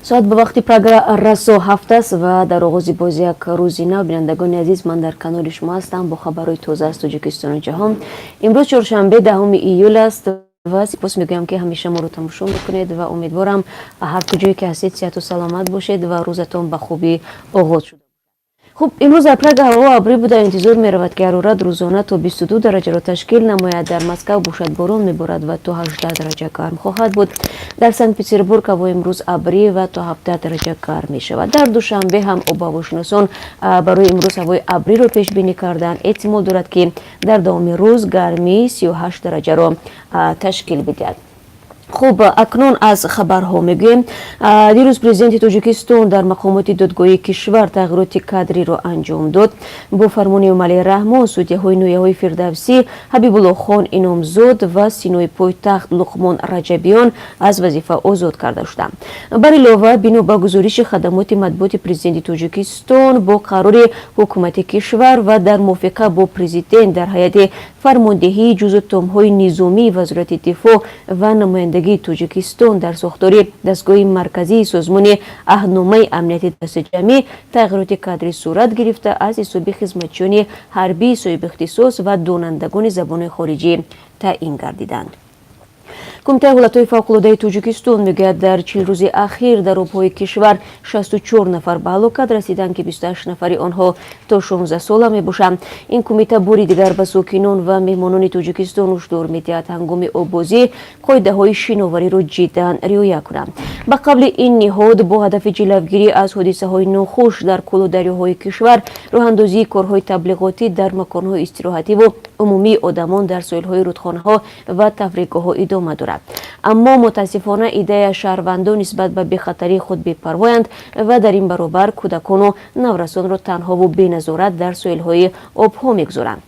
Соат ба вақти Прага расо 7 аст ва дар оғози боз як рӯзи нав, бинандагони азиз, ман дар канори шумо ҳастам бо хабарҳои тоза аз Тоҷикистону ҷаҳон. Имрӯз чоршанбе, 10 июл аст ва сипос мегӯям, ки ҳамеша моро тамошо мекунед, ва умедворам, ҳар куҷое ки ҳастед, сиҳату саломат бошед ва рӯзатон ба хубӣ оғоз шуда. Хуб, имрӯз дар Прага ҳаво абрӣ буда, интизор меравад, ки ҳарорат рӯзона то 22 дараҷаро ташкил намояд. Дар Москав бошад, борон меборад ва то 18 дараҷа гарм хоҳад буд. Дар Санкт Петербург ҳаво имрӯз абрӣ ва то 17 дараҷа гарм мешавад. Дар Душанбе ҳам обҳавошиносон барои имрӯз ҳавои абриро пешбинӣ карданд. Эҳтимол дорад, ки дар давоми рӯз гармӣ 38 дараҷаро ташкил бидиҳад. Хуб, акнун аз хабарҳо мегӯем. Дирӯз президенти Тоҷикистон дар мақомоти додгоҳии кишвар тағйироти кадриро анҷом дод. Бо фармони Эмомалӣ Раҳмон судяҳои ноҳияҳои Фирдавсӣ Ҳабибуллохон Иномзод ва Синои пойтахт Луқмон Раҷабиён аз вазифа озод карда шуданд. Бар илова, бино ба гузориши хадамоти матбуоти президенти Тоҷикистон, бо қарори ҳукумати кишвар ва дар мувофиқа бо президент дар ҳайати фармондеҳии ҷузъу томҳои низомии Вазорати дифоъ ва намояндагии Тоҷикистон дар сохтори дастгоҳи марказии Созмони Аҳдномаи Амнияти Дастаҷамъӣ тағйироти кадрӣ сурат гирифта, аз ҳисоби хизматчиёни ҳарбии соҳибихтисос ва донандагони забони хориҷӣ таъин гардиданд. Кумитаи ҳолатҳои фавқулодаи Тоҷикистон мегӯяд, дар 40 рӯзи ахир дар обҳои кишвар 64 нафар ба ҳалокат расиданд, ки 28 нафари онҳо то 16 сола мебошанд. Ин кумита бори дигар ба сокинон ва меҳмонони Тоҷикистон ҳушдор медиҳад, ҳангоми оббозӣ қоидаҳои шиновариро ҷиддан риоя кунанд. Ба қавли ин ниҳод, бо ҳадафи ҷилавгирӣ аз ҳодисаҳои нохуш дар кӯлу дарёҳои кишвар, роҳандозии корҳои таблиғотӣ дар маконҳои истироҳативу умумии одамон, дар соҳилҳои рудхонаҳо ва тафриҳгоҳҳо идома дорад. Аммо мутаассифона, иддаи аз шаҳрвандон нисбат ба бехатарии худ бепарвоянд ва дар ин баробар кӯдакону наврасонро танҳову беназорат дар соҳилҳои обҳо мегузоранд.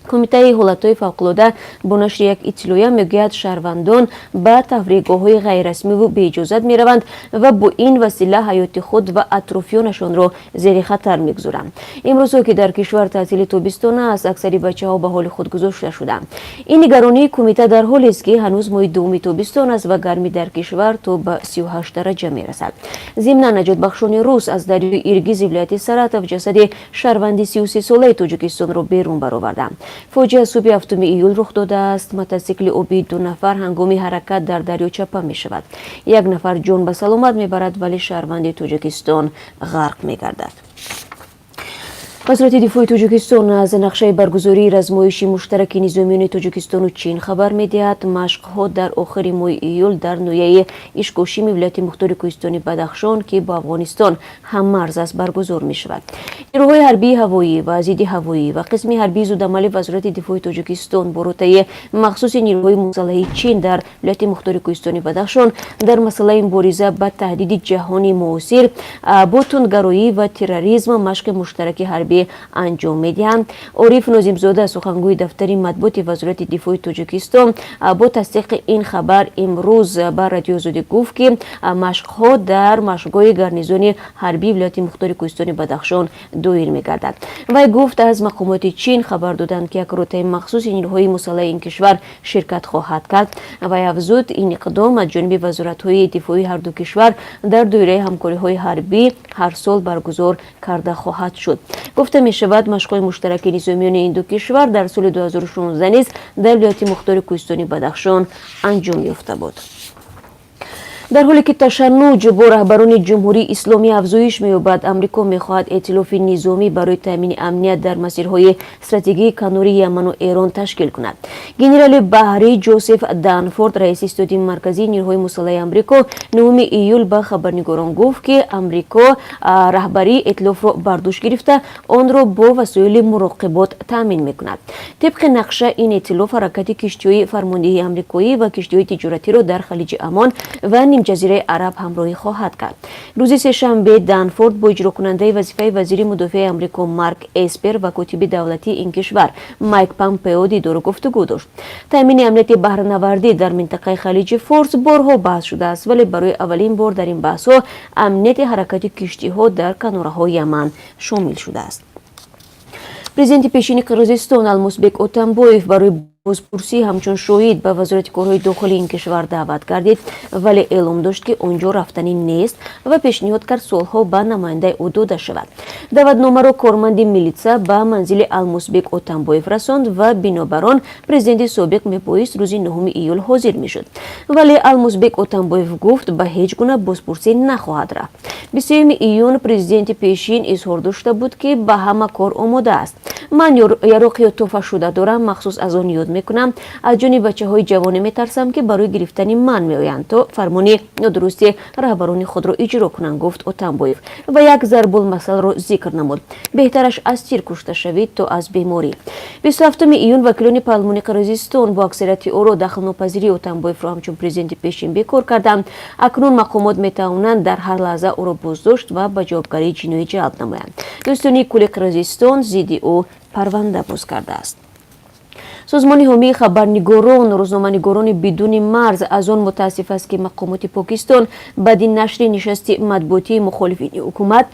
Кумитаи ҳолатҳои фавқулода бо нашри як иттилоя мегӯяд, шаҳрвандон ба тафриҳгоҳҳои ғайррасмиву беиҷозат мераванд ва бо ин васила ҳаёти худ ва атрофиёнашонро зери хатар мегузоранд. Имрӯзҳо, ки дар кишвар таътили тобистона аст, аксари бачаҳо ба ҳоли худ гузошта шуданд. Ин нигаронии кумита дар ҳолест, ки ҳанӯз моҳи дуввуми тобистон аст ва гармӣ дар кишвар то ба 38 дараҷа мерасад. Зимнан, наҷотбахшони рус аз дарёи Иргизи вилояти Саратов ҷасади шаҳрванди 33-солаи Тоҷикистонро берун бароварданд. Фоҷиа субҳи 7 июл рух додааст. Мотосикли обии ду нафар ҳангоми ҳаракат дар дарё чапа мешавад. Як нафар ҷон ба саломат мебарад, вале шаҳрванди Тоҷикистон ғарқ мегардад. Вазорати дифои Тоҷикистон аз нақшаи баргузории размоиши муштараки низомиёни Тоҷикистону Чин хабар медиҳад. Машқҳо дар охири моҳи июл дар ноҳияи Ишкошими вилояти мухтори кӯҳистони Бадахшон, ки бо Афғонистон ҳаммарз аст, баргузор мешавад. Нерӯҳои ҳарбии ҳавоӣ ва зидди ҳавоӣ ва қисми ҳарбии зудамали Вазорати дифои Тоҷикистон бо ротаи махсуси нерӯҳои мусаллаҳи Чин дар вилояти мухтори кӯҳистони Бадахшон дар масъалаи мубориза ба таҳдиди ҷаҳони муосир бо тундгароӣ ва терроризм машқи муштараки ҳарбӣ анҷом медиҳанд. Ориф Нозимзода, сухангӯи дафтари матбуоти Вазорати дифои Тоҷикистон, бо тасдиқи ин хабар имрӯз ба Радиои Озодӣ гуфт, ки машқҳо дар машқгоҳи гарнизони ҳарбии вилояти мухтори кӯҳистони Бадахшон доир мегардад. Вай гуфт, аз мақомоти Чин хабар доданд, ки як ротаи махсуси нерӯҳои мусаллаҳи ин кишвар ширкат хоҳад кард. Вай афзуд, ин иқдом аз ҷониби вазоратҳои дифоии ҳарду кишвар дар доираи ҳамкориҳои ҳарбӣ ҳар сол баргузор карда хоҳад шуд. Гуфта мешавад, машқҳои муштараки низомиёни ин ду кишвар дар соли 2016 низ дар вилояти мухтори кӯҳистони Бадахшон анҷом ёфта буд. Дар ҳоле ки ташаннуҷ бо раҳбарони Ҷумҳурии Исломӣ афзоиш меёбад, Амрико мехоҳад эътилофи низомӣ барои таъмини амният дар масирҳои стратегии канори Яману Эрон ташкил кунад. Генерали баҳрӣ Ҷосеф Данфорд, раиси Штаби марказии нерӯҳои мусаллаҳи Амрико, 9 июл ба хабарнигорон гуфт, ки Амрико раҳбарии эътилофро бар дӯш гирифта, онро бо васоили муроқибот таъмин мекунад. Тибқи нақша, ин эътилоф ҳаракати киштиҳои фармондеҳии амрикоӣ ва киштиҳои тиҷоратиро дар Халиҷи Амон ва Нимҷазираи Араб ҳамроҳӣ хоҳад кард. Рӯзи сешанбе Данфорд бо иҷрокунандаи вазифаи вазири мудофиаи Амрико Марк Эспер ва котиби давлатии ин кишвар Майк Помпео дидору гуфтугӯ дошт. Таъмини амнияти баҳрнавардӣ дар минтақаи Халиҷи Форс борҳо баҳс шудааст, вале барои аввалин бор дар ин баҳсҳо амнияти ҳаракати киштиҳо дар канораҳои Яман шомил шудааст. Президенти пешини Қирғизистон Алмусбек Отамбоев барои Бозпурсӣ ҳамчун шоҳид ба Вазорати корҳои дохилии ин кишвар даъват гардид, вале эълом дошт, ки он ҷо рафтанӣ нест ва пешниҳод кард, суолҳо ба намояндаи ӯ дода шавад. Даъватномаро корманди милитса ба манзили Алмусбек Отамбоев расонд ва бинобар он президенти собиқ мебоист рӯзи 9 июл ҳозир мешуд. Вале Алмусбек Отамбоев гуфт, ба ҳеҷ гуна бозпурсӣ нахоҳад рафт. 23 июн президенти пешин изҳор дошта буд, ки ба ҳама кор омода аст. Ман яроқи тӯҳфашуда дорам, махсус аз он ёд мекунам. Аз ҷониби бачаҳои ҷавоне метарсам, ки барои гирифтани ман меоянд, то фармони нодурусти раҳбарони худро иҷро кунанд, гуфт Отамбоев ва як зарбулмасалро зикр намуд: беҳтараш аз тир кушта шавид, то аз беморӣ. 27 июн вакилони парлумони Қирғизистон бо аксарияти оро дахлнопазирии Отамбоевро ҳамчун президенти пешин бекор карданд. Акнун мақомот метавонанд дар ҳар лаҳза ӯро боздошт ва ба ҷавобгарии ҷиноӣ ҷалб намоянд. Додситонии кулли Қирғизистон зидди ӯ парванда боз кардааст. Созмони ҳомии хабарнигорон, Рӯзноманигорони бидуни марз, аз он мутаассиф аст, ки мақомоти Покистон баъди нашри нишасти матбуотии мухолифини ҳукумат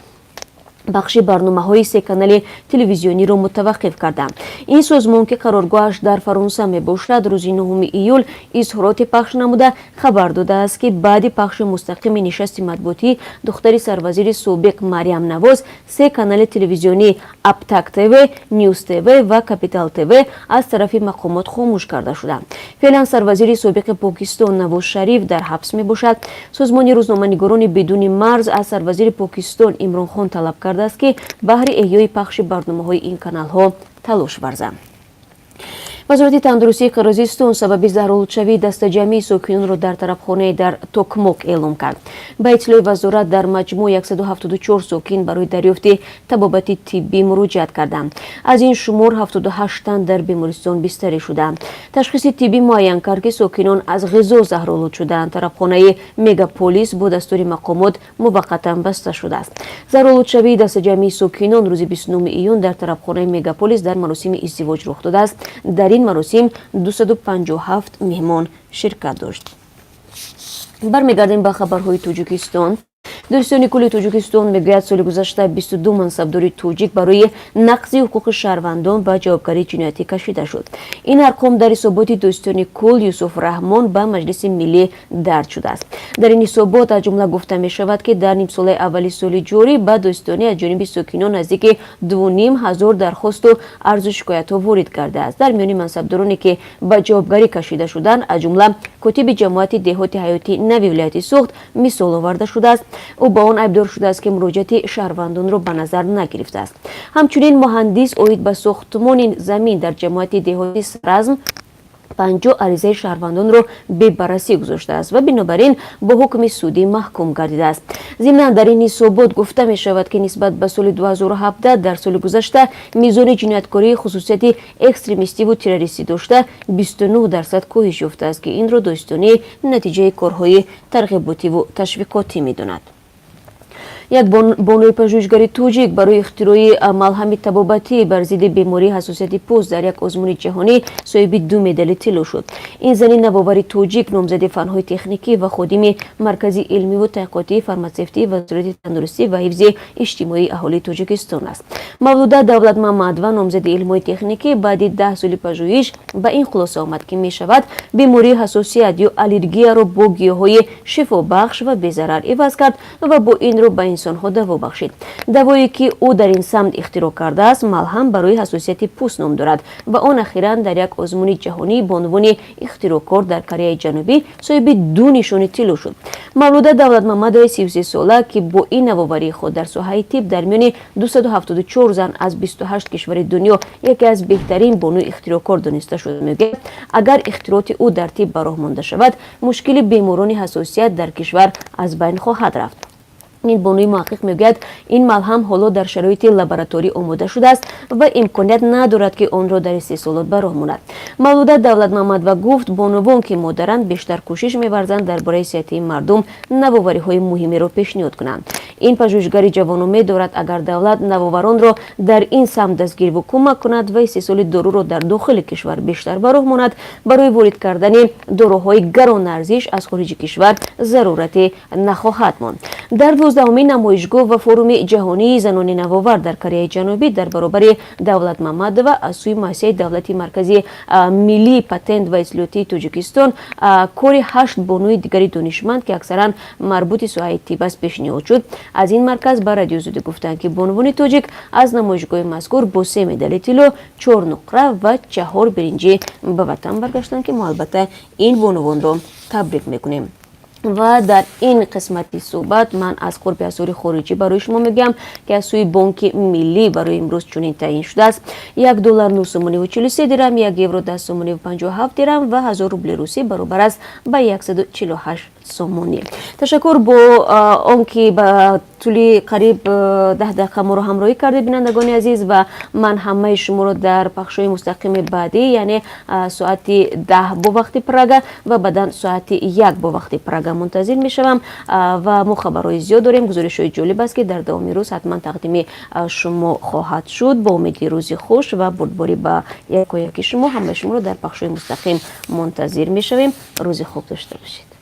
бахши барномаҳои се канали телевизиониро мутаваққиф карданд. Ин созмон, ки қароргоҳаш дар Фаронса мебошад, рӯзи 9 июл изҳороте пахш намуда, хабар додааст, ки баъди пахши мустақими нишасти матбуотӣ духтари сарвазири собиқ Мариям Навоз се канали телевизионӣ Аптак ТВ, Ньюс ТВ ва Капитал ТВ аз тарафи мақомот хомӯш карда шуданд. Феълан сарвазири собиқи Покистон Навоз Шариф дар ҳабс мебошад. Созмони Рӯзноманигорони бидуни марз аз сарвазири Покистон Имрон Хон талаб кардааст, ки баҳри эҳёи пахши барномаҳои ин каналҳо талош варзанд. Вазорати тандурустии Қирғизистон сабаби заҳролудшавии дастаҷамъии сокинонро дар тарабхонае дар Токмок эълом кард. Ба иттилои вазорат, дар маҷмӯъ 174 сокин барои дарёфти табобати тиббӣ муроҷиат карданд. Аз ин шумор 78 тан дар бемористон бистарӣ шуданд. Ташхиси тиббӣ муайян кард, ки сокинон аз ғизо заҳролуд шудаанд. Тарабхонаи Мегаполис бо дастури мақомот муваққатан баста шудааст. Заҳролудшавии дастаҷамъии сокинон рӯзи 29 июн дар тарабхонаи Мегаполис дар маросими издивоҷ рух додааст. Дар ин маросим 257 меҳмон ширкат дошт. Бармегардем ба хабарҳои Тоҷикистон. Додситони кулли Тоҷикистон мегӯяд, соли гузашта 22 мансабдори тоҷик барои нақзи ҳуқуқи шаҳрвандон ба ҷавобгарии ҷиноятӣ кашида шуд. Ин арқом дар ҳисоботи додситони кул Юсуф Раҳмон ба Маҷлиси Миллӣ дарҷ шудааст. Дар ин ҳисобот, аз ҷумла, гуфта мешавад, ки дар нимсолаи аввали соли ҷорӣ ба додситонӣ аз ҷониби сокинон наздики 2500 дархосту арзу шикоятҳо ворид кардааст. Дар миёни мансабдороне, ки ба ҷавобгарӣ кашида шуданд, аз ҷумла котиби ҷамоати деҳоти Ҳаёти Нави вилояти Суғд мисол оварда шудааст. Ӯ ба он айбдор шудааст, ки муроҷиати шаҳрвандонро ба назар нагирифтааст. Ҳамчунин муҳандис оид ба сохтмони замин дар ҷамоати деҳоти Саразм 50 аризаи шаҳрвандонро бебаррасӣ гузоштааст ва бинобар ин бо ҳукми судӣ маҳкум гардидааст. Зимнан, дар ин ҳисобот гуфта мешавад, ки нисбат ба соли 2017 дар соли гузашта мизони ҷинояткории хусусияти экстремистиву террористӣ дошта 29% коҳиш ёфтааст, ки инро додситонӣ натиҷаи корҳои тарғиботиву ташвиқотӣ медонад. Як бонуи пажӯҳишгари тоҷик барои ихтирои малҳами табобатӣ бар зидди бемории ҳассосияти пӯст дар як озмуни ҷаҳонӣ соҳиби ду медали тилло шуд. Ин зани навовари тоҷик номзади фанҳои техникӣ ва ходими Маркази илмиву таҳқиқотии фарматсевтии Вазорати тандурустӣ ва ҳифзи иҷтимоии аҳолии Тоҷикистон аст. Мавлуда Давлатмамадова, номзади илмҳои техникӣ, баъди 10 соли пажӯҳиш ба ин хулоса омад, ки мешавад бемории ҳассосият ё аллергияро бо гиёҳҳои шифобахш ва безарар иваз кард ва бо ин роҳ ба инсонҳо даво бахшид. Давое, ки ӯ дар ин самт ихтироъ кардааст, малҳам барои ҳассосияти пӯст ном дорад ва он ахиран дар як озмуни ҷаҳонӣ бо унвони ихтироъкор дар Кореяи Ҷанубӣ соҳиби ду нишони тилло шуд. Мавлуда Давлатмамадоваи 33сола, ки бо ин навоварии худ дар соҳаи тиб дар миёни 274 зан аз 28 кишвари дунё яке аз беҳтарин бонуи ихтироъкор дониста шуд, мегӯяд, агар ихтирооти ӯ дар тиб ба роҳ монда шавад, мушкили беморони ҳассосият дар кишвар аз байн хоҳад рафт. Ин бонуи муҳаққиқ мегӯяд, ин малҳам ҳоло дар шароити лабораторӣ омода шудааст ва имконият надорад, ки онро дар истеҳсолот ба роҳ монад. Мавлуда Давлатмамадова гуфт, бонувон, ки модаранд, бештар кӯшиш меварзанд дар бораи сиҳатии мардум навовариҳои муҳимеро пешниҳод кунанд. Ин пажӯҳишгари ҷавон умед дорад, агар давлат навоваронро дар ин самт дастгириву кӯмак кунад ва истеҳсоли доруро дар дохили кишвар бештар ба роҳ монад, барои ворид кардани доруҳои гаронарзиш аз хориҷи кишвар зарурате нахоҳад монд. Дар 12-умин намоишгоҳ ва форуми ҷаҳонии занони навовар дар Кореяи Ҷанубӣ дар баробари Давлат Мамадова аз сӯи Муассисаи давлати Маркази миллии патент ва ислоҳотии Тоҷикистон кори ҳашт бонуи дигари донишманд, ки аксаран марбути соҳаи тиб аст, пешниҳод шуд. Аз ин марказ ба Радиои Озодӣ гуфтанд, ки бонувони тоҷик аз намоишгоҳи мазкур бо се медали тилло, чор нуқра ва чаҳор биринҷӣ ба ватан баргаштанд, ки мо албатта ин бонувонро табрик мекунем. Ва дар ин қисмати суҳбат ман аз қурби асъори хориҷӣ барои шумо мегӯям, ки аз сӯи Бонки Миллӣ барои имрӯз чунин таъйин шудааст: 1 доллар 9 сомониву 43 дирам, 1 евро 10 сомониву 57 дирам ва 1000 рубли русӣ баробар аст ба 148 сомонӣ. Ташаккур бо он ки ба тӯли қариб 10 дақиқа моро ҳамроҳӣ кардед, бинандагони азиз, ва ман ҳамаи шуморо дар пахшҳои мустақими баъдӣ, яъне соати 10 бо вақти Прага ва баъдан соати 1 бо вақти Прага мунтазир мешавам. Ва мо хабарҳои зиёд дорем, гузоришҳои ҷолиб аст, ки дар давоми рӯз ҳатман тақдими шумо хоҳад шуд. Бо умеди рӯзи хуш ва бурдборӣ ба якояки шумо, ҳамаи шуморо дар пахшҳои мустақим мунтазир мешавем. Рӯзи хуб дошта бошед.